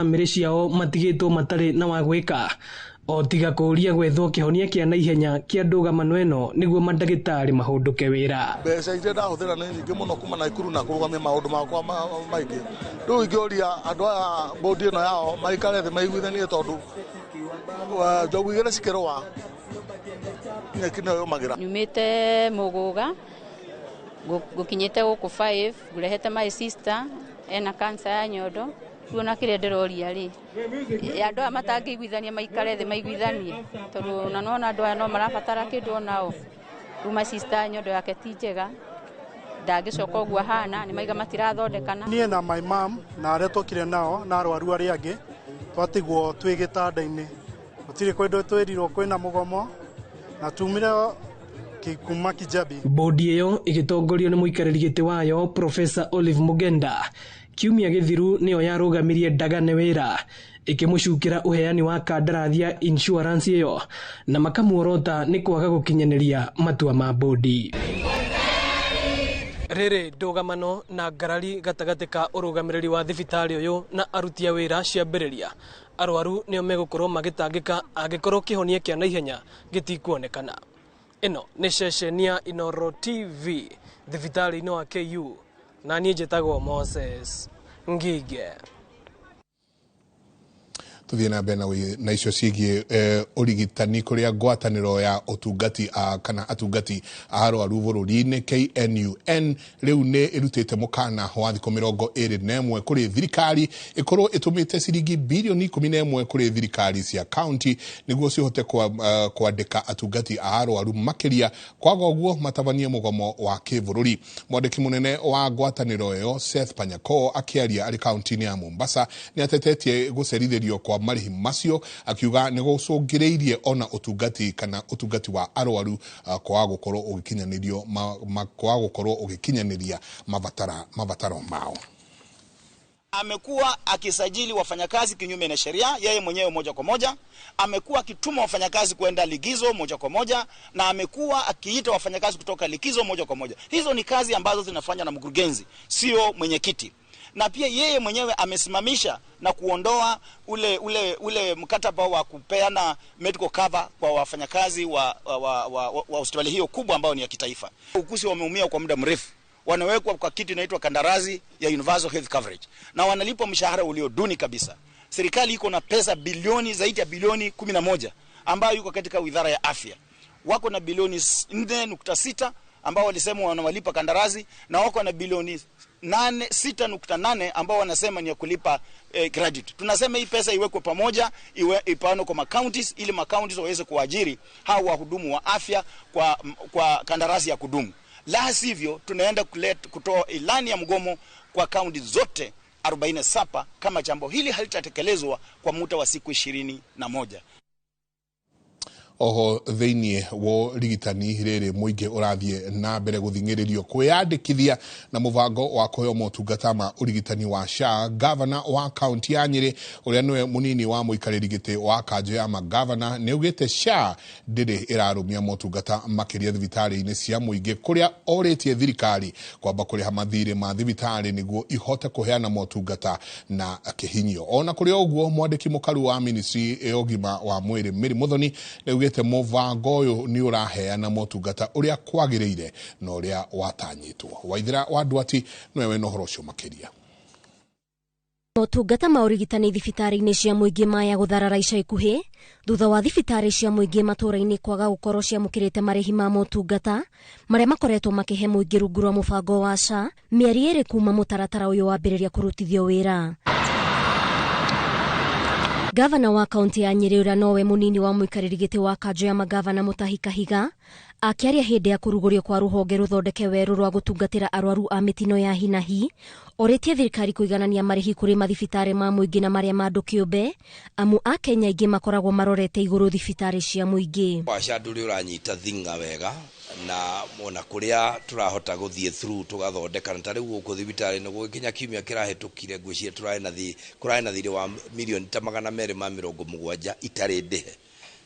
Bamĩrĩ ciao matigĩtwo matarĩ na wa gwĩka o tiga kũũria gwethwo kĩhonia kĩa naihenya kĩa ndũgamano ĩno nĩguo mandagĩtarĩ mahũndũke wĩra. Mbeca iria ndahũthĩra nĩ nyingĩ mũno kuma Naikuru na kũrũgamia maũndũ makwa maingĩ. Rĩu ingĩũria andũ aya bũndi ĩno yao maikare thĩ maiguithanie tondũ njogu igĩrĩ cikĩrũa nyeki nĩyo yũmagĩra. Nyumĩte Mũgũga ngũkinyĩte gũkũ 5 ngũrehete my sister ena cancer ya nyondo. Rĩu ona kĩrĩa ndĩroria rĩ, andũ aya matangĩiguithania maikare thĩ maiguithanie, tondũ na nona andũ aya no marabatara kĩndũ onao. Rĩu my sister nyondo yake ti njega, ndangĩcoka ũguo ahana, nĩ maiga matirathondekana. Niĩ na my mom na arĩa twokire nao na arwaru arĩa angĩ twatigwo twĩ gĩtanda-inĩ, gũtirĩ kũndũ twĩrirwo kwĩna mũgomo na tumire kuma Kijabi. Bodi ĩyo ĩgĩtongorio nĩ mũikarĩri gĩtĩ wayo Professor Olive Mugenda kiumia gĩthiru nĩyo yarũgamirie Ndagane wĩra ĩkĩmũcukĩra ũheani wa kandarathi ya insurance ĩyo na makamuorota nĩ kwaga gũkinyanĩria matua ma bodi. Rĩrĩ ndũgamano na ngarari gatagatĩ ka ũrũgamĩrĩri wa thibitarĩ ũyũ na aruti a wĩra ciambĩrĩria, arwaru nĩo megũkorwo magĩtangĩka angĩkorwo kĩhonia kĩa naihenya gĩtikuonekana. Ĩno nĩ ceceni ya Inooro TV thibitarĩ-inĩ wa KU na niĩ njĩtagwo Moses Ngige. Tuthiĩ na mbere na icio ciĩgiĩ ũrigitani kũrĩa ngwatanĩro ya ũtungati kana atungati a arwaru bũrũri-inĩ KNUN rĩu nĩ ĩrutĩte mũkana wa thikũ 21 kũrĩ thirikari ĩkorwo ĩtũmĩte ciringi birioni 11 kũrĩ thirikari cia kaunti nĩguo cihote kwandĩka atungati a arwaru makĩria, kwaga ũguo matabanie mũgomo wa kĩbũrũri. Mwandĩki mũnene wa ngwatanĩro ĩyo Seth Panyako akĩaria arĩ kaunti-inĩ ya Mombasa nĩ atetetie gũcerithĩrio kwa marĩhi macio akiuga nĩ gũcũngĩrĩirie ona ũtungati kana ũtungati wa arwaru kwaga gũkorwo ũgĩkinyanĩrio kwaga gũkorwo ũgĩkinyanĩria mabataro mao. Amekuwa akisajili wafanyakazi kinyume na sheria, yeye mwenyewe moja kwa moja. Amekuwa akituma wafanyakazi kwenda likizo moja kwa moja, na amekuwa akiita wafanyakazi kutoka likizo moja kwa moja. Hizo ni kazi ambazo zinafanywa na mkurugenzi, sio mwenyekiti. Na pia yeye mwenyewe amesimamisha na kuondoa ule mkataba wa kupeana medical cover kwa wafanyakazi wa hospitali hiyo kubwa ambayo ni ya kitaifa. Ukusi wameumia kwa muda mrefu. Wanawekwa kwa kitu inaitwa kandarasi ya universal health coverage na wanalipwa mshahara ulio duni kabisa. Serikali iko na pesa bilioni zaidi ya bilioni 11 ambayo yuko katika wizara ya afya. Wako na bilioni 4.6 ambao walisema wanawalipa kandarasi, na wako na bilioni 6.8 ambao wanasema ni ya kulipa graduate. Tunasema hii pesa iwekwe pamoja, ipeanwe kwa counties ili counties waweze kuajiri hao wahudumu wa afya kwa kandarasi ya kudumu. La sivyo tunaenda kutoa ilani ya mgomo kwa kaunti zote 47 kama jambo hili halitatekelezwa kwa muda wa siku 21. Oho thĩinĩ wa ũrigitani rĩrĩ mũingĩ ũrathiĩ na mbere gũthing'ĩrĩrio kwĩyandĩkithia na mũbango wa kũheo motungata ma ũrigitani wa SHA. Gavana wa kaunti ya Nyĩrĩ ũrĩa nĩwe mũnini wa mũikarĩri gĩtĩ wa kanjũ ya magavana nĩ augĩte SHA ndĩrĩ ĩrarũmia motungata makĩria thibitarĩ-inĩ cia mũingĩ, kũrĩa orĩtie thirikari kwamba kũrĩha mathirĩ ma thibitarĩ nĩguo ihote kũheana motungata na kĩhinyio. Ona kũrĩ ũguo, mwandĩki mũkaru wa ministry ya ũgima wa mwĩrĩ Mary Muthoni nĩ augĩte mũbango ũyũ nĩ ũraheana motungata ũrĩa kwagĩrĩire na ũrĩa watanyĩtwo. Waithera wa Ndwati nĩwe wĩna ũhoro ũcio makĩria. Motungata ma ũrigitani thibitarĩ-inĩ cia mũingĩ maya gũtharara ica ikuhĩ thutha wa thibitarĩ cia mũingĩ matũũra-inĩ kwaga gũkorwo ciamũkĩrĩte marĩhi ma motungata marĩa makoretwo makĩhe mũingĩ rungu rwa mũbango wa SHA mĩeri 2 kuma mũtaratara ũyũ wambĩrĩria kũrutithio wĩra. Gavana wa kaunti ya Nyĩrĩ ũrĩa nowe mũnini wa mũikarĩri gĩtĩ wa kanjũ ya magavana Mutahi Kahiga akĩaria hĩndĩ ya kũrugũrio kwa rũhonge rũthondeke werũ rwa gũtungatĩra arwaru a mĩtino ya hinahi orĩtie thirikari kũiganania marĩhi kũrĩ mathibitarĩ ma mũingĩ na marĩa ma andũ kĩũmbe, amu akenya aingĩ makoragwo marorete igũrũ thibitarĩ cia mũingĩ. Wa SHA ndũrĩ ũranyita thinga wega na ona kũrĩa tũrahota gũthiĩ through tũgathondeka, na ta rĩu gũkũ thibitarĩ nĩ gũgĩkinya kiumia kĩrahĩtũkire ngwĩciria kũrarĩ na thirĩ wa milioni ta 270 itarĩ ndĩhe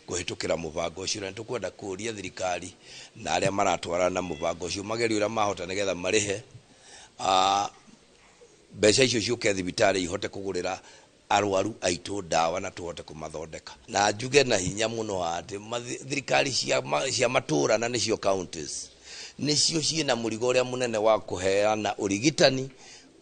kũhĩtũkĩra mũbango ũcio, na nĩtũkwenda kũũria thirikari na arĩa maratwarana na mũbango ũcio magerie ũrĩa mahota nĩgetha marĩhe mbeca icio ciũke thibitarĩ ihote kũgũrĩra Arwaru aitũ ndawa na tũhote kũmathondeka. Na njuge na hinya mũno atĩ thirikari cia matũra na nĩcio counties nĩcio ciĩna mũrigo ũrĩa mũnene wa kũheana ũrigitani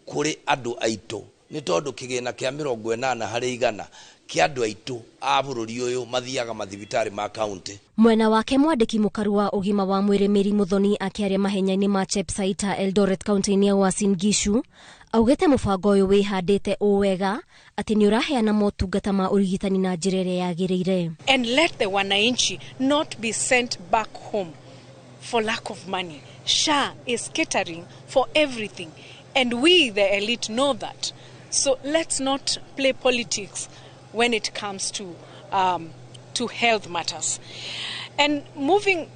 kũrĩ andũ aitũ, nĩ tondũ kĩgĩna kĩa 80% kĩa andũ aitũ a bũrũri ũyũ mathiaga mathibitarĩ ma county. Mwena wake mwandĩki mũkaru wa ũgima wa mwĩrĩ Mary Muthoni akĩaria mahenya-inĩ ma Chepsaita Eldoret kaunti-inĩ ya Uasin Gishu augĩte mũbango ũyũ wĩhandĩte ũũ wega atĩ nĩ ũraheana motungata ma ũrigitani na njĩra ĩrĩa yagĩrĩire. And let the wananchi not be sent back home for lack of money. SHA is catering for everything, and we the elite know that. So let's not play politics when it comes to health matters. And moving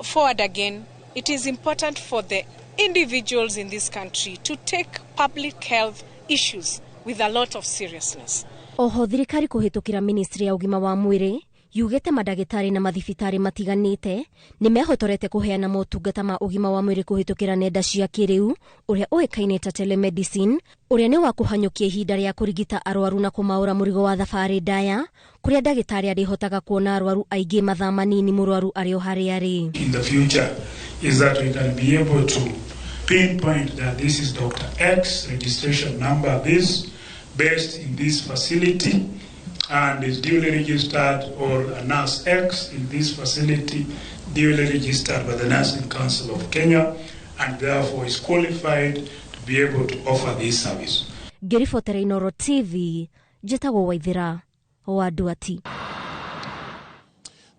forward again, it is important for the individuals in this country to take public health issues with a lot of seriousness. Oho thirikari kũhĩtũkĩra ministry ya ũgima wa mwĩrĩ yugĩte mandagĩtarĩ na mathibitarĩ matiganĩte nĩ mehotorete kũheana motungata ma ũgima wa mwĩrĩ kũhĩtũkĩra nenda cia kĩrĩu ũrĩa ũĩkaine ta telemedicine, ũrĩa nĩ wa kũhanyũkia ihinda rĩa kũrigita arwaru na kũmaũra mũrigo wa thabarĩ ndaya kũrĩa ndagĩtarĩ arĩhotaga kuona arwaru aingĩ mathaa manini mũrwaru arĩ o harĩa arĩ. In the future is that we can be able to pinpoint that this is Dr. X, registration number this, based in this facility and is duly registered, or a nurse X in this facility duly registered by the Nursing Council of Kenya and therefore is qualified to be able to offer this service. Ngĩribotera Inooro TV, njĩtagwo Waithĩra wa Nduati.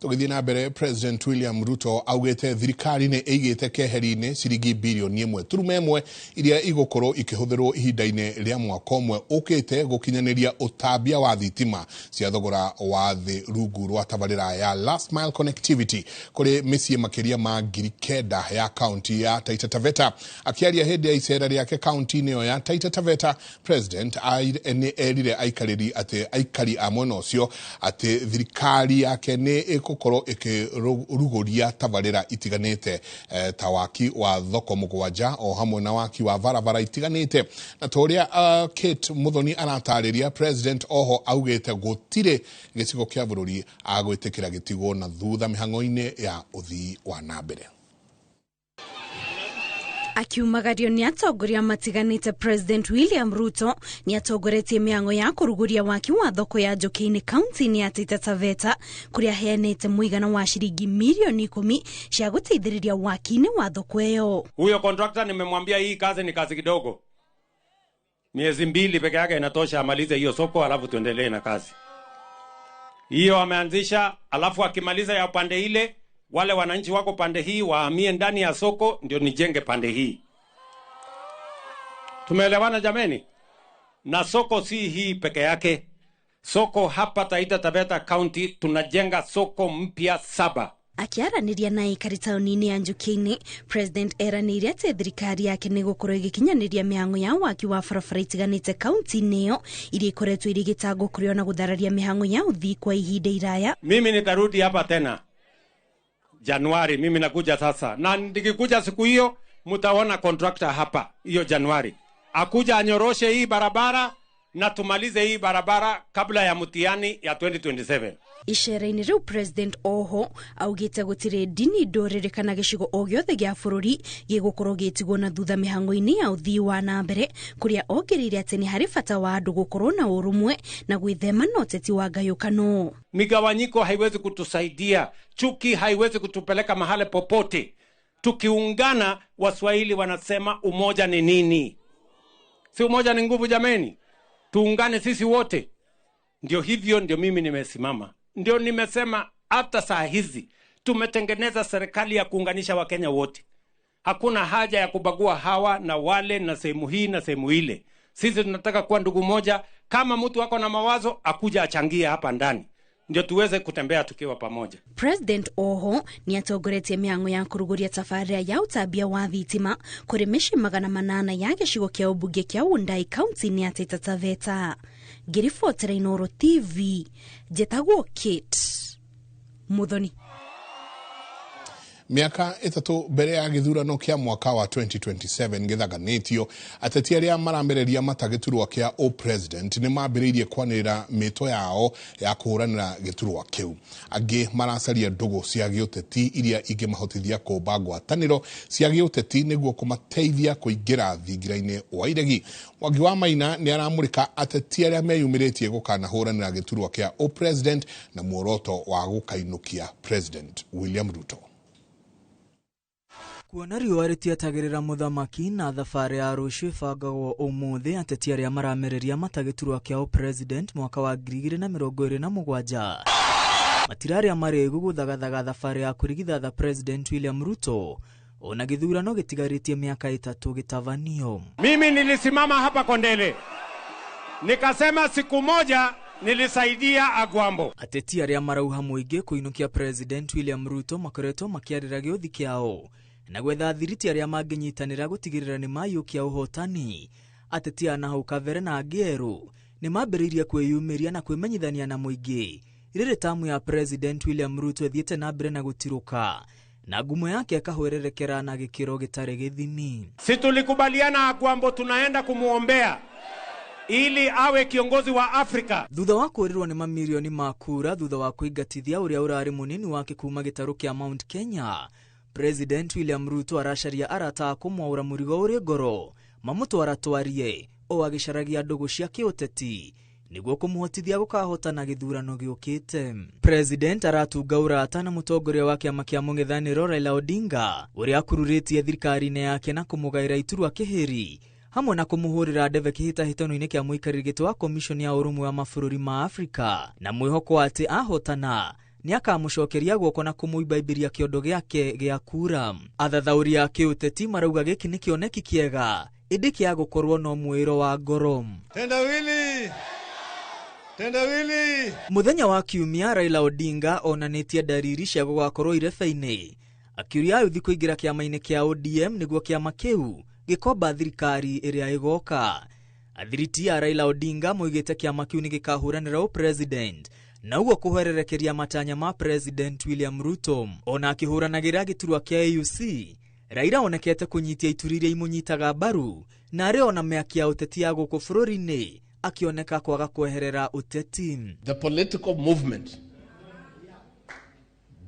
Tũgĩthiĩ na mbere, President William Ruto augĩte thirikari nĩ ĩigĩte keheri-inĩ ciringi birioni 1.1 iria igũkorwo ikĩhũthĩrwo ihinda-inĩ rĩa mwaka ũmwe ũkĩte gũkinyanĩria ũtambia wa thitima cia thogora wa thĩ rungu rwa tabarĩra ya Last Mile Connectivity kũrĩ mĩciĩ makĩria ma 9,000 ya kaunti ya Taita Taveta. Akĩaria hĩndĩ ya icera rĩake kaunti-inĩ ĩyo ya Taita Taveta, President nĩ erire aikarĩri atĩ aikari a mwena ũcio atĩ thirikari yake nĩ ĩgũkorwo ĩkĩrugũria tabarĩra itiganĩte ta waki wa thoko 7 o hamwe na waki wa barabara itiganĩte. Na ta ũrĩa Kate Muthoni aratarĩria, President oho augĩte gũtirĩ gĩcigo kĩa bũrũri agwĩtĩkĩra gĩtigwo na thutha mĩhang'o-inĩ ya ũthii wa na mbere. Akiumagario nĩ atongoria matiganĩte, President William Ruto nĩ atongoretie mĩhang'o ya kũrugũria waki wa thoko ya Njũkĩ-inĩ kaunti-inĩ ya Taita Taveta kũrĩa aheanĩte mũigana wa ciringi milioni 10 cia gũteithĩrĩria waki-inĩ wa thoko ĩyo. Huyo contractor nimemwambia hii kazi ni kazi kidogo, miezi 2 peke yake inatosha amalize hiyo soko, alafu tuendelee na kazi hiyo ameanzisha. Alafu akimaliza ya pande ile, wale wananchi wako pande hii wahamie ndani ya soko ndio nijenge pande hii. Tumeelewana jameni? Na soko si hii peke yake. Soko hapa Taita Taveta County tunajenga soko mpya 7. Akiaranĩria na aikari taũni-inĩ ya Njũkĩ-inĩ, President eranĩire atĩ thirikari yake nĩ gũkorwo ĩgĩkinyanĩria mĩhang'o ya waki wa barabara itiganĩte kaunti-inĩ ĩyo iria ikoretwo irĩ gĩtango kũrĩ ona gũthararia mĩhang'o ya ũthii kwa ihinda iraya. Mimi nitarudi hapa tena Januari, mimi nakuja sasa, na nikikuja siku hiyo mtaona contractor hapa hiyo Januari akuja anyoroshe hii barabara na tumalize hii barabara kabla ya mtihani ya 2027. Icera-inĩ rĩu President oho augĩte gũtirĩ ndini, ndũrĩrĩ kana gĩcigo o gĩothe gĩa bũrũri gĩgũkorwo gĩtigwo na thutha mĩhang'o-inĩ ya ũthii wa na mbere, kũrĩa ongereire atĩ nĩ harĩ bata wa andũ gũkorwo na ũrũmwe na gwĩthema na ũteti wa ngayũkano. Migawanyiko haiwezi kutusaidia, chuki haiwezi kutupeleka mahali popote. Tukiungana, Waswahili wanasema umoja ni nini? Si umoja ni nguvu jameni? Tuungane sisi wote. Ndio hivyo, ndio mimi nimesimama. Ndio nimesema hata saa hizi tumetengeneza serikali ya kuunganisha Wakenya wote. Hakuna haja ya kubagua hawa na wale na sehemu hii na sehemu ile. Sisi tunataka kuwa ndugu moja. Kama mtu ako na mawazo akuja achangie hapa ndani, ndio tuweze kutembea tukiwa pamoja. President oho ni atongoretie mĩhang'o ya kũrugũria tabarĩra ya ũtambia wa thitima kũrĩ mĩciĩ 800 ya gĩcigo kĩa ũmbunge kĩa Wundai kaunti-inĩ ya Taita Taveta. Ngĩribotera Inooro TV, njĩtagwo Kate Muthoni. Mĩaka 3 mbere ya gĩthurano kĩa mwaka wa 2027 gĩthaganĩtio, ateti arĩa maramereria mata gĩturwa kĩa o-president nĩ mambĩrĩirie kwanĩrĩra mĩto yao ya kũhũranĩra gĩturwa kĩu. Angĩ maracaria ndũgũ cia gĩũteti iria ingĩmahotithia kũmba ngwatanĩro cia gĩũteti nĩguo kũmateithia kũingĩra thingira-inĩ wa iregi. Mwangi wa Maina nĩ aramũrĩka ateti arĩa meyumĩrĩtie gũkanahũranĩra gĩturwa kĩa o-president na muoroto wa gũkainũkia President William Ruto. Kuona riũa rĩtietagĩrĩra mũthamaki na thabarĩ ya rũciũ ĩbangagwo ũmũthĩ, ateti arĩa maramereria mata gĩturwa kĩa president mwaka wa 2027 matirarĩa marĩgu gũthagathaga thabarĩ ya kũrigithatha President William Ruto ona gĩthurano gĩtigarĩtie mĩaka 3 gĩtabanio. Mimi nilisimama hapa Kondele nikasema siku moja nilisaidia Agwambo. Ateti arĩa marauha mũingĩ kũinũkia President William Ruto makoretwo makĩarĩra gĩũthi kĩao na gwetha thiriti arĩa mangĩnyitanĩra gũtigĩrĩra nĩ maiyũkia ũhotani. Ateti a nahau kabere na angĩ erũ nĩ mambĩrĩirie kwĩyumĩria na kwĩmenyithania na mũingĩ rĩrĩ tamu ya President William Ruto ĩthiĩte na mbere na gũtirũka na ngumo yake ĩkahwererekera na gĩkĩro gĩtarĩ gĩthimi. Si tulikubaliana Agwambo tunaenda kumuombea ili awe kiongozi wa Afrika. Thutha wa kũũrĩrwo nĩ mamirioni ma kura thutha wa kũingatithia ũrĩa ũrarĩ mũnini wake kuma gĩtarũ kĩa Mount Kenya, President William Ruto aracaria arata a kũmwaũra mũrigo ũrĩ ngoro mamũtwara twarie o agĩcaragia ndũgũ cia kĩũteti nĩguo kũmũhotithia gũkahotana gĩthurano gĩũkĩte. President aratunga ũrata na mũtongoria wa kĩama kĩa mũng'ethanĩro Raila Odinga ũrĩa akururĩtie thirikari-inĩ yake na kũmũgaĩra iturwa kĩhĩri hamwe na kũmũhũrĩra ndebe kĩhĩtahĩtano-inĩ kĩa mũikarĩri gĩtĩ wa Commission ya Ũrũmwe wa Mabũrũri ma Afrika na mwĩhoko atĩ ahotana nĩakamũcokeria guoko na kũmũimbaimbĩria kĩondo gĩake gĩa kura. Athathaũri a kĩũteti marauga gĩkĩ nĩ kĩoneki kĩega ĩndĩ kĩa gũkorwo no mwĩro wa ngoro. Tendawili! Tendawili! Mũthenya wa Kiumia Raila Odinga onanĩtie ndariri cia gũgakorwo irebe-inĩ akiũria ayuthi kũingĩra kĩama-inĩ kĩa ODM nĩguo kĩama kĩu gĩkomba thirikari ĩrĩa ĩgoka. Athiriti a Raila Odinga moigĩte kĩama kĩu nĩgĩkahũranĩra ũpresident na ũguo kũhwererekeria matanya ma President William Ruto. Ona akĩhũranagĩra gĩturwa kĩa AUC, Raila onekete kũnyitia ituri iria imũnyitaga mbaru na arĩ ona mĩaki ya ũteti ya gũkũ bũrũri-inĩ akĩoneka kwaga kweherera ũteti. The political movement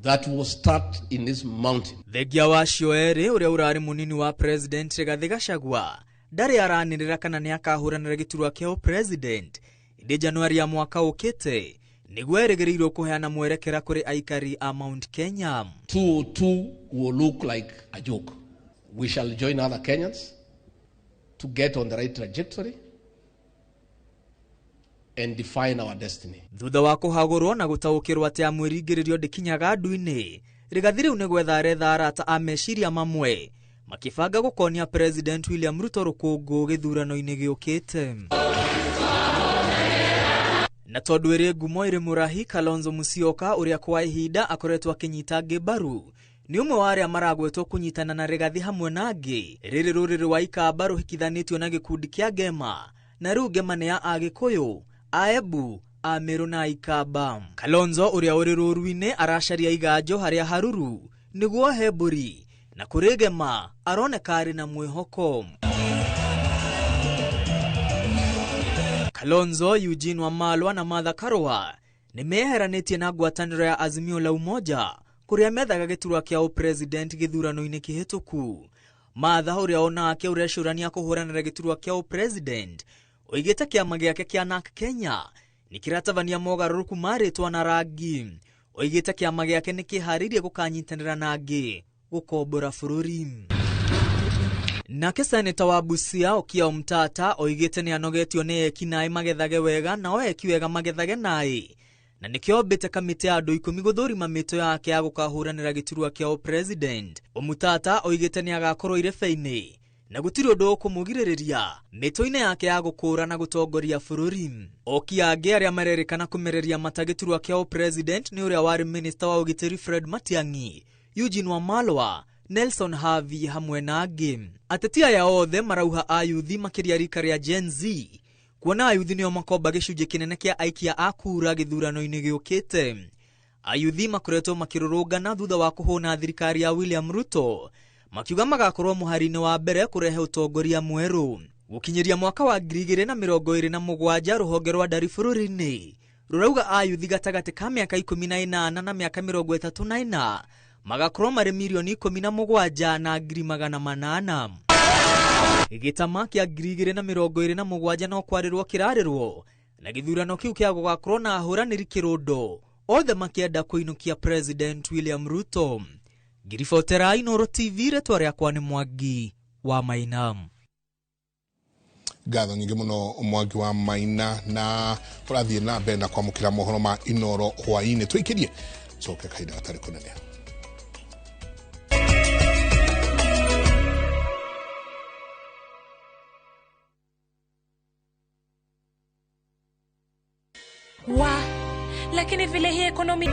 that will start in this mountain. Thengia wa acio erĩ ũrĩa ũrarĩ mũnini wa President Rigathĩ Gachagua ndarĩ aranĩrĩra kana nĩakahũranĩra gĩturwa kĩa president ĩndĩ Januari ya mwaka ũkĩte nĩguo erĩgĩrĩirwo kũheana mwerekera kũrĩ aikari a Mount Kenya. 202 will look like a joke. We shall join other Kenyans to get on the right trajectory and define our destiny. Thutha wa kũhagũrwo na gũtaũkĩrwo atĩ amwĩringĩrĩrio ndĩkinyaga ndu-inĩ, Rigathĩ rĩu nĩ gwetha aretha arata a meciria mamwe makĩbanga gũkonia President William Ruto rũkũngũ gĩthurano-inĩ gĩũkĩte. Na tondũ ĩrĩ ngumo ĩrĩ mũrahi, Kalonzo Musyoka ũrĩa kwa ihinda akoretwo akĩnyita angĩ mbaru nĩ ũmwe wa arĩa maragwetwo kũnyitana na Rigathĩ hamwe na angĩ. Rĩrĩ rũrĩrĩ wa Ikamba rũhikithanĩtio na gĩkundi kĩa Ngema na rĩu Ngema nĩ ya Agĩkũyũ, Aembu, Ameru na Ikamba. Kalonzo ũrĩa ũrĩ rũru-inĩ aracaria iganjo harĩa haruru nĩguo he mbũri na kũrĩ Ngema aroneka arĩ na mwĩhoko. Kalonzo, Eugene Wamalwa na Martha Karua nĩ meheranĩtie na ngwatanĩro ya Azimio la Umoja kũrĩa methaga gĩturwa kĩa ũpresident gĩthurano-inĩ kĩhĩtũku. Martha ũrĩa onake ũrecũrania kũhũranĩra gĩturwa kĩa ũpresident oigĩte kĩama gĩake kĩa NARC Kenya nĩ kĩratabania mogarũrũku ma rĩtwa na rangi. Oigĩte kĩama gĩake nĩ kĩharĩirie gũkanyitanĩra na angĩ gũkombora bũrũri. Nake seneta wa Busia Okiya Omtata oigĩte nĩ anogetio nĩ eki naĩ magethage wega nao eki wega magethage naĩ na nĩkĩo ombĩte kamĩtĩ ya andũ 10 gũthũrima mĩto yake ya gũkahũranĩra gĩturwa kĩa ũpresident. Omtata oigĩte nĩ agakorwo irebe-inĩ na gũtirĩ ũndũ ũkũmũgirĩrĩria mĩto-inĩ yake ya gũkũra na gũtongoria bũrũri. Okiya angĩ arĩa marerĩkana kũmereria mata gĩturwa kĩa ũpresident nĩ ũrĩa warĩ minista wa ũgitĩri Fred Matiang'i, Eugene Wamalwa, Nelson Havi hamwe na angĩ. Ateti aya othe marauha ayuthi makĩria rika rĩa Gen Z kuona ayuthi nĩo makomba gĩcunjĩ kĩnene kĩa aikia a kura gĩthurano-inĩ gĩũkĩte. Ayuthi makoretwo makĩrũrũngana thutha wa kũhũna thirikari ya William Ruto makiuga magakorwo mũhari-inĩ wa mbere kũrehe ũtongoria mwerũ. Gũkinyĩria mwaka wa 2027 rũhonge rwa ndari bũrũri-inĩ rũrauga ayuthi gatagatĩ ka mĩaka 18 na mĩaka 34 magakorwo marĩ mirioni 17 na 800,000. Gĩtama kĩa 2027 no kwarĩrwo kĩrarĩrwo na gĩthurano kĩu kĩa gũgakorwo na ahũranĩri kĩrũndo othe makĩenda kũinũkia President William Ruto. Ngiribotera Inooro TV, rĩtwa rĩakwa nĩ Mwangi wa Maina. Ngatho nyingĩ mũno Mwangi wa Maina, na tũrathiĩ na mbere na kwamũkĩra mohoro ma Inooro hwaĩ-inĩ. Tũikĩrie coke kahinda gatarĩ kũnene. Wa, lakini vile hii ekonomi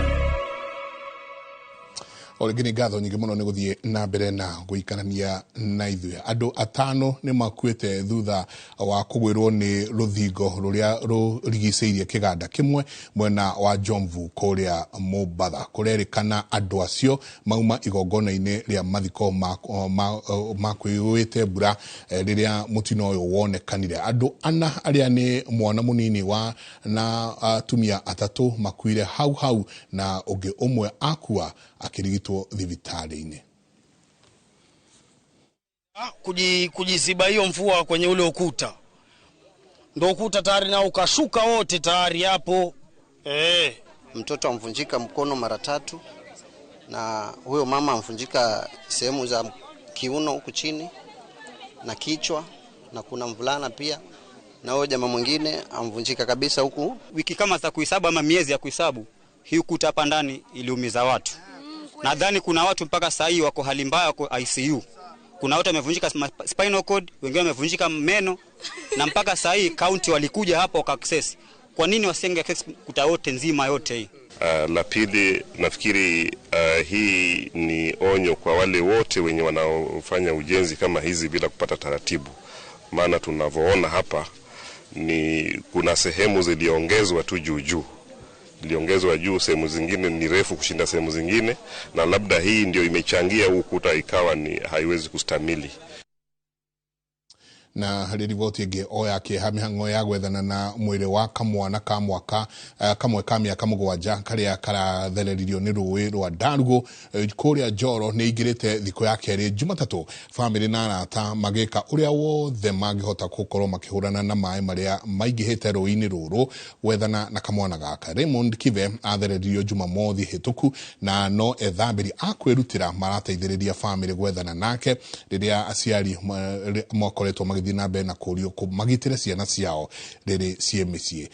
O rĩngĩ nĩ ngatho nyingĩ mũno nĩ gũthiĩ na mbere na gũikarania na ithuĩ. Andũ atano nĩ makuĩte thutha wa kũgwĩrwo nĩ rũthingo rũrĩa rũrigicĩirie kĩganda kĩmwe mwena wa Jomvu kũrĩa Mombatha. Kũrerĩkana andũ acio mauma igongona-inĩ rĩa mathiko ma kwĩgũĩte mbura rĩrĩa mũtino ũyũ wonekanire. Andũ ana arĩa nĩ mwana mũnini wa na atumia atatũ makuire hau hau na ũngĩ ũmwe akua akĩrigitwo thibitarĩ-inĩ. Kujiziba hiyo mvua kwenye ule ukuta, ndo ukuta tayari na ukashuka wote tayari hapo. Mtoto amvunjika mkono mara 3 na huyo mama amvunjika sehemu za kiuno huku chini na kichwa, na kuna mvulana pia na huyo jamaa mwingine amvunjika kabisa huku. Wiki kama za kuhesabu ama miezi ya kuhesabu, hii ukuta hapa ndani iliumiza watu. Nadhani kuna watu mpaka saa hii wako hali mbaya, wako ICU. Kuna watu wamevunjika spinal cord, wengine wamevunjika meno, na mpaka saa hii county walikuja hapo waka access. Kwa nini wasenge access kuta yote nzima yote hii? La pili nafikiri hii ni onyo kwa wale wote wenye wanaofanya ujenzi kama hizi bila kupata taratibu. Maana tunavyoona hapa ni kuna sehemu ziliongezwa tu juu juu. Iliongezwa juu, sehemu zingine ni refu kushinda sehemu zingine, na labda hii ndio imechangia ukuta ikawa ni haiwezi kustamili. Na harĩ riboti ĩngĩ o ya kĩeha, mĩhang'o ya gwethana na mwĩrĩ wa kamwana ka mwaka kamwe ka mĩaka 7 karĩa karathereririo nĩ rũĩ rwa Ndarugo kũrĩa Njoro nĩ ingĩrĩte thikũ ya kerĩ Jumatatũ, bamĩrĩ na arata magĩka ũrĩa wothe mangĩhota gũkorwo makĩhũrana na maĩ marĩa maingĩhĩte rũĩ-inĩ rũrũ gwethana na kamwana gaka. Raymond Kibe athereririo Jumamothi hĩtũku na no ethambĩri a kwĩrutĩra marateithĩrĩria bamĩrĩ gwethana nake rĩrĩa aciari makoretwo magĩthiĩ na mbere na kũrio magitĩre ciana ciao rĩrĩ ciĩ mĩciĩ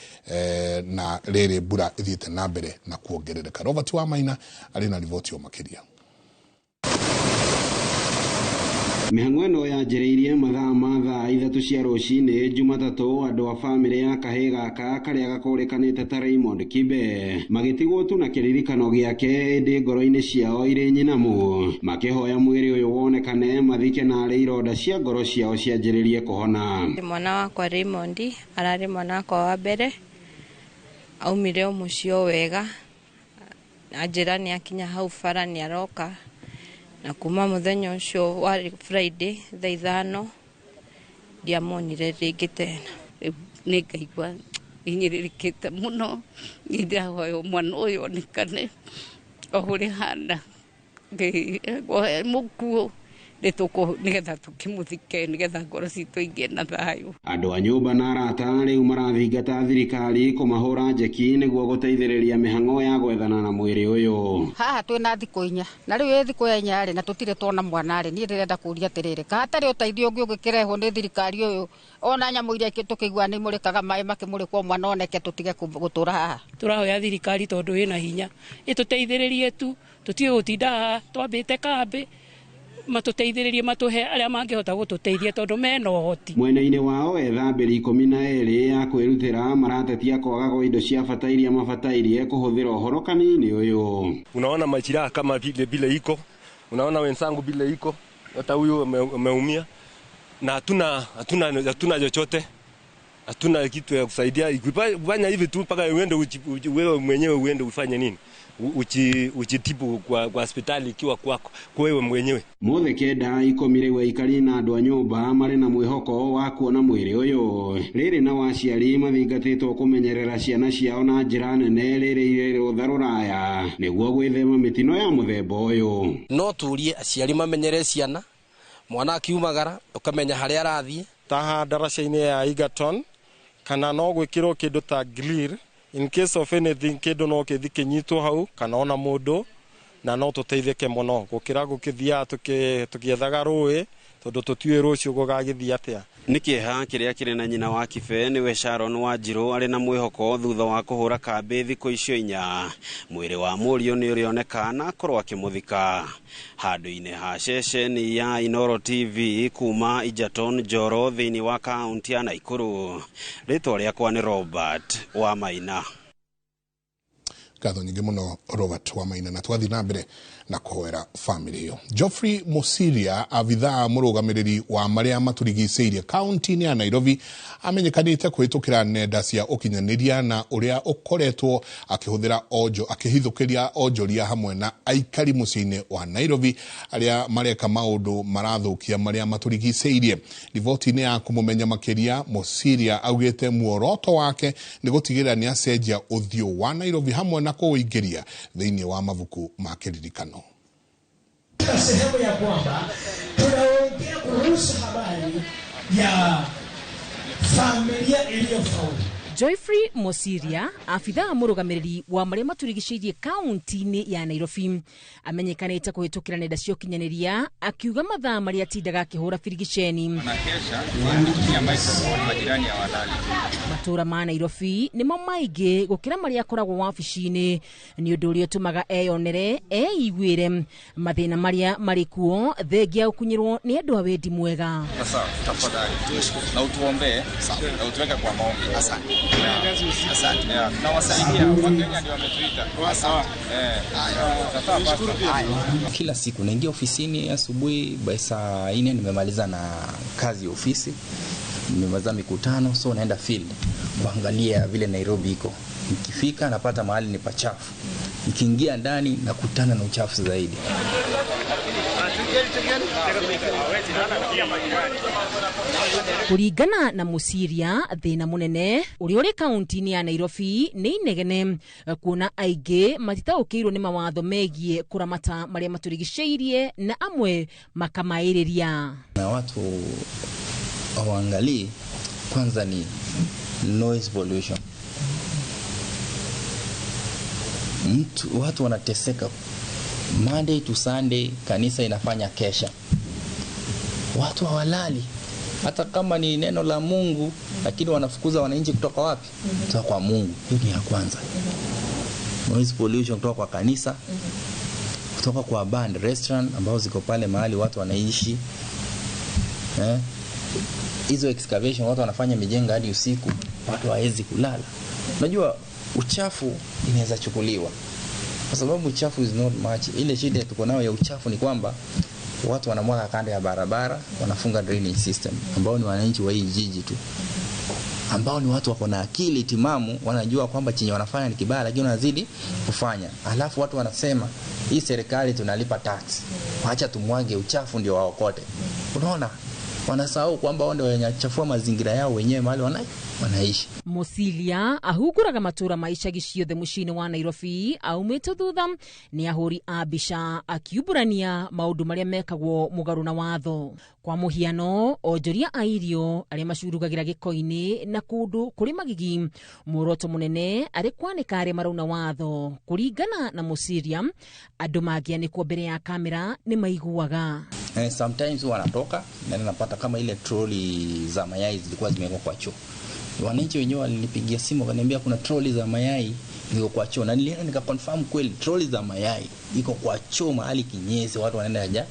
na rĩrĩ mbura ĩthiĩte na mbere na kuongerereka. Robert wa Maina arĩ na riboti o makĩria. Mĩhang'o ĩno yanjĩrĩirie mathaa ma thaa 3 cia rũcinĩ Jumatatũ, andũ a bamĩrĩ ya kahĩĩ gaka karĩa gakũrĩkanĩte ta Raymond Kibe magĩtigwo tu na kĩririkano gĩake, ĩndĩ ngoro-inĩ ciao irĩ nyinamu, makĩhoya mwĩrĩ ũyũ wonekane mathike na arĩ ironda cia ngoro ciao cianjĩrĩrie kũhona. Mwana wakwa Raymond ararĩ mwana wakwa wa mbere, aumire o mũciĩ o wega, anjĩra nĩ akinya hau bara nĩ aroka. Na kuma muthenya ucio wa Friday thaa 5 ndiamonire rĩngĩ tena. Nĩ ngaigua hinyĩrĩrĩkĩte mũno, nĩ ndĩrahoya mwana ũyũ onekane o ũrĩa ahana, mũkuũ nĩgetha tũkĩmũthike, nĩgetha ngoro citũ igĩe na thayũ. Andũ a nyũmba na arata rĩu marathingata thirikari kũmahũra njeki nĩguo gũteithĩrĩria mĩhang'o ya gwethana na mwĩrĩ ũyũ. Haha twĩna thikũ 4 na rĩu ĩ thikũ ya 4 rĩ, na tũtirĩ tuona mwana rĩ, niĩ ndĩrenda kũria atĩrĩrĩ, ka hatarĩ ũteithio ũngĩ ũngĩkĩrehwo nĩ thirikari ũyũ, ona nyamũ iria tũkĩigua nĩ imũrĩkaga maĩ makĩmũrĩkwo mwana oneke tũtige gũtũra haha. Tũrahoya thirikari tondũ ĩna hinya ĩtũteithĩrĩrie tu, tũtige gũtinda haha twambĩte kambĩ, matuteithĩrĩrie matuhe arĩa mangĩhota gũtũteithia tondũ mena ũhoti. Mwena-inĩ wao ethambĩri 12 ya kwĩrutĩra maratetia kwaga kwa indo cia bata iria mabatairie kũhũthĩra ũhoro kanini ũyũ. Unaona majiraha kama vile vile iko, unaona wenzangu vile iko, hata huyu ameumia na hatuna chochote. Hatuna kitu ya kusaidia. Kufanya hivi tu mpaka uende wewe mwenyewe uende ufanye nini? Uchitibu kwa hospitali ikiwa kwako kwa wewe mwenyewe. Mothe 9 10 rĩu aikari na andũ a nyũmba marĩ na mwĩhoko wa kuona mwĩrĩ ũyũ. Rĩrĩ na waciari mathingatĩtwo kũmenyerera ciana ciao na njĩra nene rĩrĩ irĩ rũtha rũraya nĩguo gwĩthema mĩtino ya mũthemba ũyũ. No tũrie aciari mamenyere ciana, mwana akiumagara ũkamenya harĩa arathiĩ. Taha ndaraca-inĩ ya Egerton kana no gwĩkĩrwo kĩndũ ta grill in case of anything, kĩndũ no kĩthi kĩnyitwo hau kana ona mũndũ, na no tũteithĩke mũno gũkĩra gũkĩthiaga tũkĩethaga rũĩ tondũ tũtiũĩ rũciũ gũgagĩthiĩ atĩa. Nĩ kĩeha kĩrĩa kĩrĩ na nyina wa Kibe nĩwe Sharon Wanjirũ arĩ na mwĩhoko thutha wa kũhũra kambĩ thikũ icio 4. Mwĩrĩ wa mũriũ nĩ ũrĩoneka na akorwo akĩmũthika handũ-inĩ ha ceceni ya Inooro TV kuma Egerton Njoro thĩinĩ wa kaunti ya Nakuru. Rĩtwa rĩakwa nĩ Robert wa Maina. Ngatho nyingĩ mũno Robert wa Maina, na twathiĩ na mbere na kũhoera famĩlĩ ĩyo. Geoffrey Mosiria, abithaa mũrũgamĩrĩri wa marĩa matũrigicĩirie kaunti-inĩ ya Nairobi, amenyekanĩte kũhĩtũkĩra nenda cia ũkinyanĩria na ũrĩa ũkoretwo akĩhũthĩra akĩhithũkĩria onjoria hamwe na aikari mũciĩ-inĩ wa Nairobi arĩa mareka maũndũ marathũkia marĩa matũrigicĩirie. Riboti-inĩ ya kũmũmenya makĩria, Mosiria augĩte muoroto wake nĩ gũtigĩrĩra nĩ acenjia ũthiũ wa Nairobi hamwe na kũũingĩria thĩinĩ wa mabuku ma kĩririkano. Sehemu ya kwamba tunaongea kuhusu habari ya familia iliyofaulu. Geoffrey Mosiria, afithaa mũrũgamĩrĩri wa marĩa matũrigicĩirie kaunti-inĩ ya Nairobi, amenyekanĩte kũhĩtũkĩra nenda cia ũkinyanĩria akiuga mathaa marĩa atindaga akĩhũra birigiceni. Matũra ma Nairobi nĩmo maingĩ gũkĩra marĩa akoragwo wabici-inĩ, nĩ ũndũ ũrĩa ũtũmaga eyonere eiguĩre mathĩna marĩa marĩ kuo thengia gũkunyĩrwo nĩ andũ a wendi mwega. Sasa tafadhali na utuombee na utuweke kwa maombi. Asante. Asante. Tunawasaidia Wakenya ndio wametuita. Sawa. Kila siku naingia ofisini asubuhi by saa 4 nimemaliza na kazi ya ofisi, nimemaliza mikutano, so naenda field kuangalia vile Nairobi iko. Nikifika napata mahali ni pachafu. Nikiingia ndani nakutana na uchafu zaidi. Kuringana na Mosiria, thĩna mũnene ũrĩa ũrĩ kaunti-inĩ ya Nairobi nĩ inegene kuona aingĩ matitaũkĩirwo nĩ mawatho megiĩ kũramata marĩa matũrigicĩirie na amwe makamaĩrĩria. Na watu hawaangalii kwanza ni noise pollution. Watu wanateseka Monday to Sunday, kanisa inafanya kesha. Watu hawalali. Hata kama ni neno la Mungu, lakini wanafukuza wananchi kutoka wapi? Kutoka kwa Mungu. Hiyo ni ya kwanza. Noise pollution kutoka kwa kanisa, kutoka kwa bar and restaurant ambao ziko pale mahali watu wanaishi. Hizo excavation watu wanafanya mijengo hadi usiku, watu hawawezi kulala. Unajua uchafu inaweza chukuliwa. Kwa sababu uchafu is not much. Ile shida tuko nayo ya uchafu ni kwamba watu wanamwaga kando ya barabara, wanafunga drainage system, ambao ni wananchi wa hii jiji tu, ambao ni watu wako na akili timamu, wanajua kwamba chenye wanafanya ni kibaya, lakini wanazidi kufanya. Alafu watu wanasema hii serikali tunalipa tax, waacha tumwage uchafu ndio waokote. Unaona, wanasahau kwamba wao ndio wanachafua mazingira yao wenyewe mahali wanaishi. Mosilia ahuguraga matura ma icagi ciothe muciĩ-inĩ wa Nairobi aumĩte thutha nĩ ahũri a mbica akiumbũrania maũndũ marĩa mekagwo mũgarũ na watho. Kwa mũhiano, onjoria a irio arĩa macurugagĩra gĩko-inĩ na kũndũ kũrĩ magigi, muoroto mũnene arĩ kwanĩka arĩa marauna watho. Kũringana na Mosiria, andũ mangĩanĩkwo mbere ya kamera nĩ maiguaga. Sometimes wanatoka na napata kama ile troli za mayai zilikuwa zimewekwa kwa choo. Wananchi wenyewe walinipigia simu wakaniambia kuna troli za mayai ziko kwa choo, na nilienda nikaconfirm kweli troli za mayai iko kwa choo mahali kinyesi, watu wanaenda haja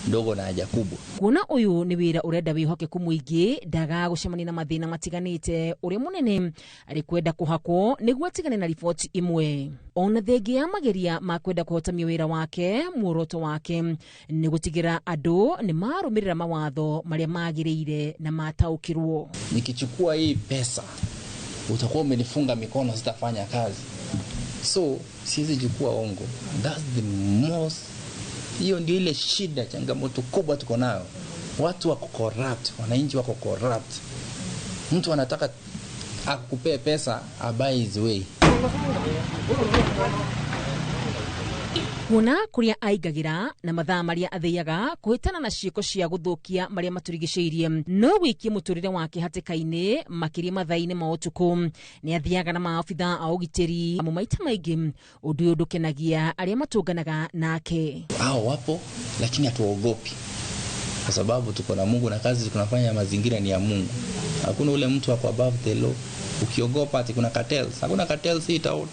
ndogo na haja kubwa. Kuona uyu ni wira urenda wihokeku muingi ndaga gucemania na mathina matiganite uria munene ari kwenda kuhakwo niguo atigane na riboti imwe. Ona thengia ya mageria ma kwenda kuhotamia wira wake, muoroto wake ni gutigira andu ni marumirira mawatho maria magiriire na mataukirwo. Nikichukua hii pesa utakuwa umenifunga mikono, sitafanya kazi, so siwezi chukua ongo. That's the most, hiyo ndio ile shida, changamoto kubwa tuko nayo. Watu wako corrupt, wananchi wako corrupt. Mtu anataka akukupee pesa abuy his way. Kuona kuria aigagira na mathaa maria athiaga kuhitana na ciiko cia guthukia maria maturigiceirie no gwikie muturire wake hatikaini makiria mathaa-ini ma utuku. Ni athiaga na maabitha a ugitiri amu maita maingi undu uyu ndukenagia aria matunganaga nake. Hao wapo lakini hatuogopi kwa sababu tuko na Mungu na kazi tunafanya mazingira ni ya Mungu. Hakuna ule mtu ako above the law. Ukiogopa ati kuna cartels, hakuna cartels hii town.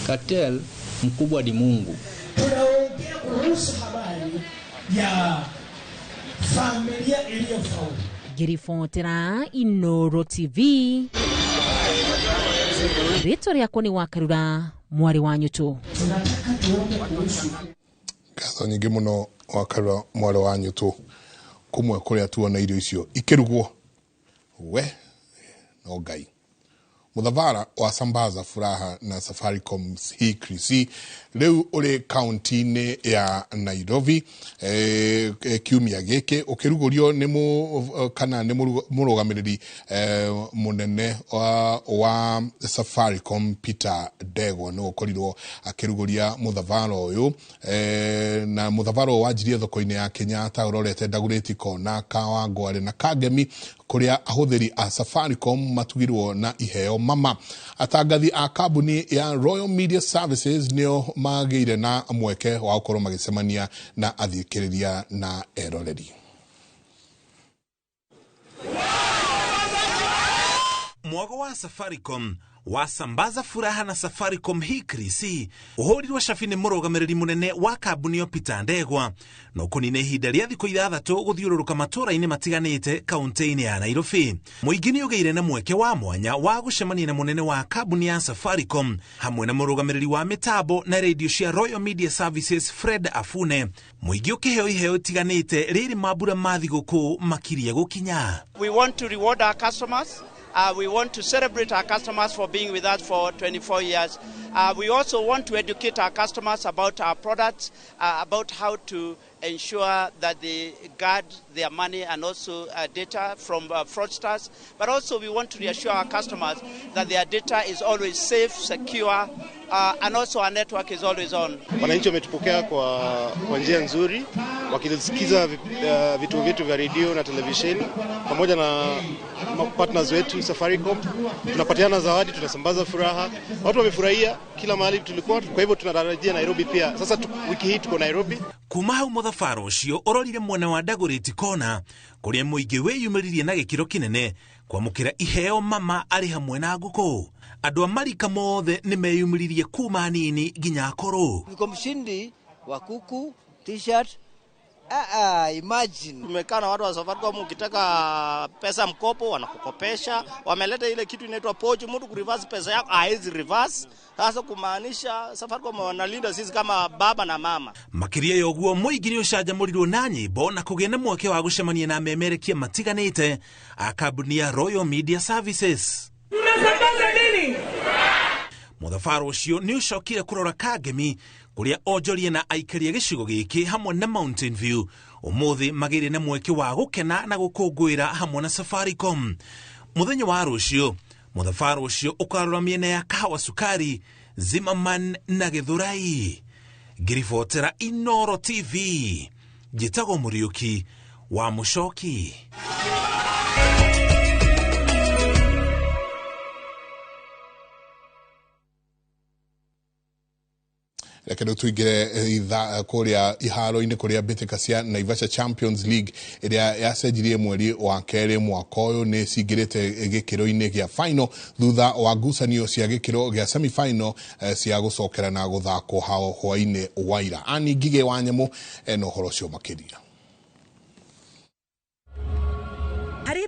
Cartel mkubwa ni Mungu. Tunaongea kuhusu habari ya familia iliyofaulu. Ngiribotera Inoro TV. Rĩtwa rĩakwa nĩ Wakarura, mwarĩ wa Nyutu. Tunataka tuombe kuhusu ngatho nyingĩ mũno Wakarura mwarĩ wa Nyutu kumwe kũrĩa tuona irio icio ikĩrugwo we no Ngai. Muthavara wa Sambaza Furaha na Safaricom CCC riu uri kaunti-inĩ ya Nairobi kiumia gĩkĩ ũkĩrugũrio nĩ kana nĩ mũrũgamĩrĩri mũnene wa Safaricom Peter Ndegwa nĩ ũkorirwo akĩrugũria muthavara ũyũ na muthavara ũyũ wanjirie thoko-inĩ ya Kenyatta ũrorete Dagoretti Kona, Kawangware na Kangemi kuria ahuthiri a Safaricom matugirwo na iheo mama. Atangathi a kambuni ya Royal Media Services nio magĩire na mweke wa gũkorwo magĩcemania na athikĩrĩria na eroreri. Mwago wa Safaricom wasambaza furaha na Safaricom HCC uhurirwo cabi nĩ mũrũgamĩrĩri mũnene wa kambuni ĩyo Peter Ndegwa na ũkũnina ihinda rĩa thikũ 6 gũthiũrũrũka matũũra-inĩ matiganĩte kaunti-inĩ ya Nairobi. Mũingĩ nĩ ũgĩire na mweke wa mwanya wa gũcemania na mũnene wa kambuni ya Safaricom hamwe na mũrũgamĩrĩri wa mĩtambo na redio cia Royal Media Services Fred Afune. Mũingĩ ũkĩheo iheo itiganĩte rĩrĩ mambura ma thigũkũ makirie gũkinya. We want to reward our customers. We want to celebrate our customers for being with us for 24 years. We also want to educate our customers about our products, about how to ensure that they guard their money and also data from fraudsters. But also we want to reassure our customers that their data is always safe, secure, and also our network is always on. Wananchi wametupokea kwa njia nzuri, wakisikiza vituo vyetu vya radio na televisheni pamoja na partners wetu Safaricom. Tunapatiana zawadi, tunasambaza furaha. Watu wamefurahia kila mahali tulikuwa, kwa hivyo tunatarajia Nairobi pia. Sasa wiki hii tuko Nairobi. Kuma hau muthabara ucio urorire mwena wa Dagoretti Kona kuria muingi wiyumiririe na gikiro kinene kwamukira iheo mama ari hamwe na nguku. Andu a marika mothe ni meyumiririe kuma nini nginya akuru. Niko mshindi wa kuku, t-shirt. Imagine. Tumekaa na watu wa Safaricom, ukitaka pesa mkopo wanakukopesha. Wameleta ile kitu inaitwa pochi, mtu kureverse pesa yako haezi reverse. Sasa kumaanisha Safaricom wanalinda sisi kama baba na mama. Makiria ya uguo muingi ni ucanjamũrirwo na nyimbo na kũgĩa na mweke wa gũcemania na memerekia matiganĩte a kambuni ya Royal Media Services. Tunasambaza nini? Muthabara ũcio nĩ ũcokire kũrora Kangemi kuria onjoria na aikaria gĩcigo gĩkĩ hamwe na Mountain View ũmũthĩ magĩire na mweke wa gũkena na gũkũngũĩra hamwe na Safaricom. Mũthenya wa rũciũ muthabara ũcio ũkarora mĩena ya Kahawa Sukari, Zimmerman na Githurai. Ngiribotera Inoro TV, njĩtagwo Mũriũki wa Mũcoki. Reke rĩu tuingĩre kũrĩa iharo-inĩ kũrĩa mbĩtĩka cia Naivasha Champions League ĩrĩa yacenjirie mweri wa kerĩ mwaka ũyũ nĩ cingĩrĩte gĩkĩro-inĩ gĩa final thutha wa ngucanio cia gĩkĩro gĩa semi-final cia gũcokera na gũthakwo hwaĩ-inĩ wa ira. Ani Ngigĩ wa Nyamũ ena ũhoro ũcio makĩria.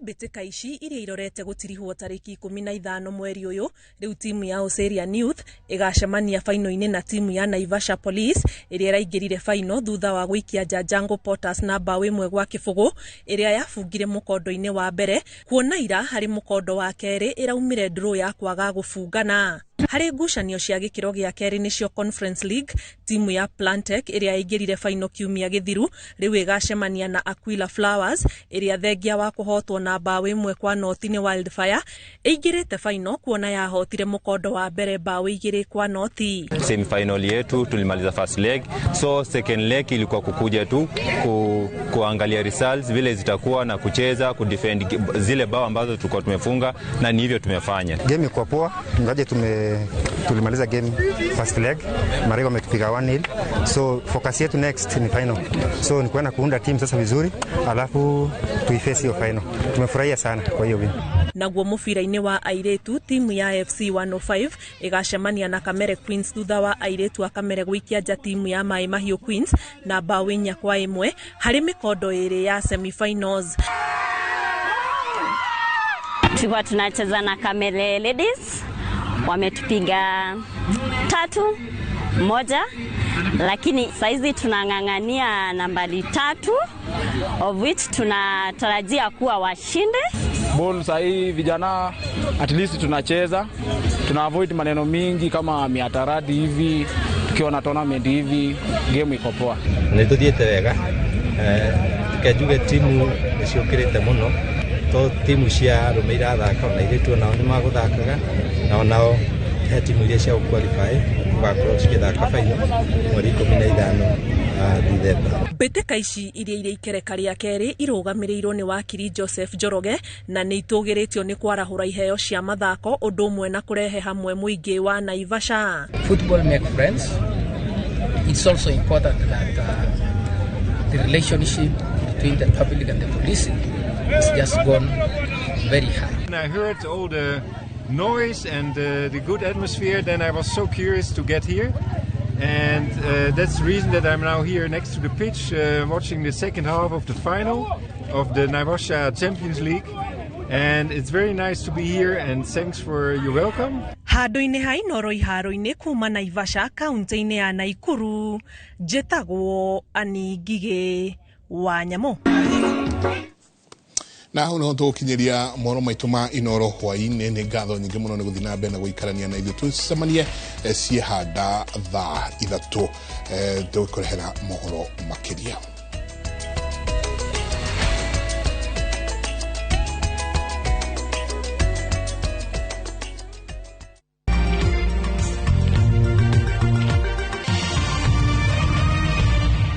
Mbĩtĩka ici iria irorete gũtirihwo tarĩki 15 mweri ũyũ, rĩu timu ya Oserian Youth ĩgacemania faino-inĩ na timu ya Naivasha Police ĩrĩa ĩraingĩrire faino thutha wa gũikia nja Jango Potters na mbaũ 1-0 ĩrĩa yabungire mũkondo-inĩ wa mbere, kuona ira harĩ mũkondo wa kerĩ ĩraumire draw ya kwaga gũbungana. Harĩ ngucanio cia gĩkĩro gĩa kerĩ nĩcio Conference League, timu ya Plantec ĩrĩa ĩingĩrire faino kiumia gĩthiru rĩu ĩgacemania na Aquila Flowers ĩrĩa thengia wa kũhotwo na mbaũ 1-0 nĩ Wildfire ĩingĩrĩte faino kuona yahotire mũkondo wa mbere mbaũ 2-0. Semifinal yetu tulimaliza first leg, so second leg ilikuwa kukuja tu kuangalia results vile zitakuwa na kucheza kudefend zile bao ambazo tulikuwa tumefunga, na ni hivyo tumefanya. Game ilikuwa poa, ingaje tulimaliza game first leg, Marigo ametupiga 1-0, so focus yetu next ni final, so ni kwenda kuunda team sasa vizuri, alafu tuiface hiyo final. Tumefurahia sana kwa hiyo win. Naguo mũbira-inĩ wa airĩtu, timu ya FC 105 ĩgacemania na Kamere Queens thutha wa airĩtu a Kamere gũikia nja timu ya Maĩ Mahiũ Queens na mbaũ 4-1 harĩ mĩkondo ĩrĩ ya semifinals. Tulikuwa tunacheza na Kamere Ladies, wametupiga 3-1, lakini saizi tunang'ang'ania nambari 3 of which tunatarajia kuwa washinde. Ball sahi vijana at least tunacheza, tuna avoid maneno mingi kama miataradi hivi, tukiwa na tournament hivi game iko poa. Nĩ tũthiĩte wega, tukenjuge timu nĩciũkĩrĩte mũno, to timu cia arũme irathaka ona airĩtu onao nĩ magũthakaga, na onao he timu iria cia gũqualify gũgakorwo cigĩthaka final mweri 15 Dithemba. Mbĩtĩka ici iria irĩ ikereka rĩa kerĩ irũgamĩrĩirwo nĩ wakiri Joseph Njoroge na nĩ itũgĩrĩtio nĩ kwarahũra iheo cia mathako ũndũ ũmwe na kũrehe hamwe mũingĩ wa Naivasha. Football make friends. It's also important that the relationship between the public and the police is just gone very high. When I heard all the noise and the good atmosphere, then I was so curious to get here. And that's the reason that I'm now here next to the pitch watching the second half of the final of the Naivasha Champions League. And it's very nice to be here, and thanks for your welcome. Handũ-inĩ ha Inooro iharo-inĩ kuma Naivasha kaunti-inĩ ya Naikuru, njĩtagwo Annie Ngigĩ wa Nyamũ. Na hau niho tũgũkinyĩria mohoro maitũ ma Inooro hwaĩ-inĩ. Nĩ ngatho nyingĩ mũno nĩ gũthiĩ na mbere na gũikarania na ithuĩ. Tũcemanie ciĩhanda thaa 3 tũkũrehera mohoro makĩria.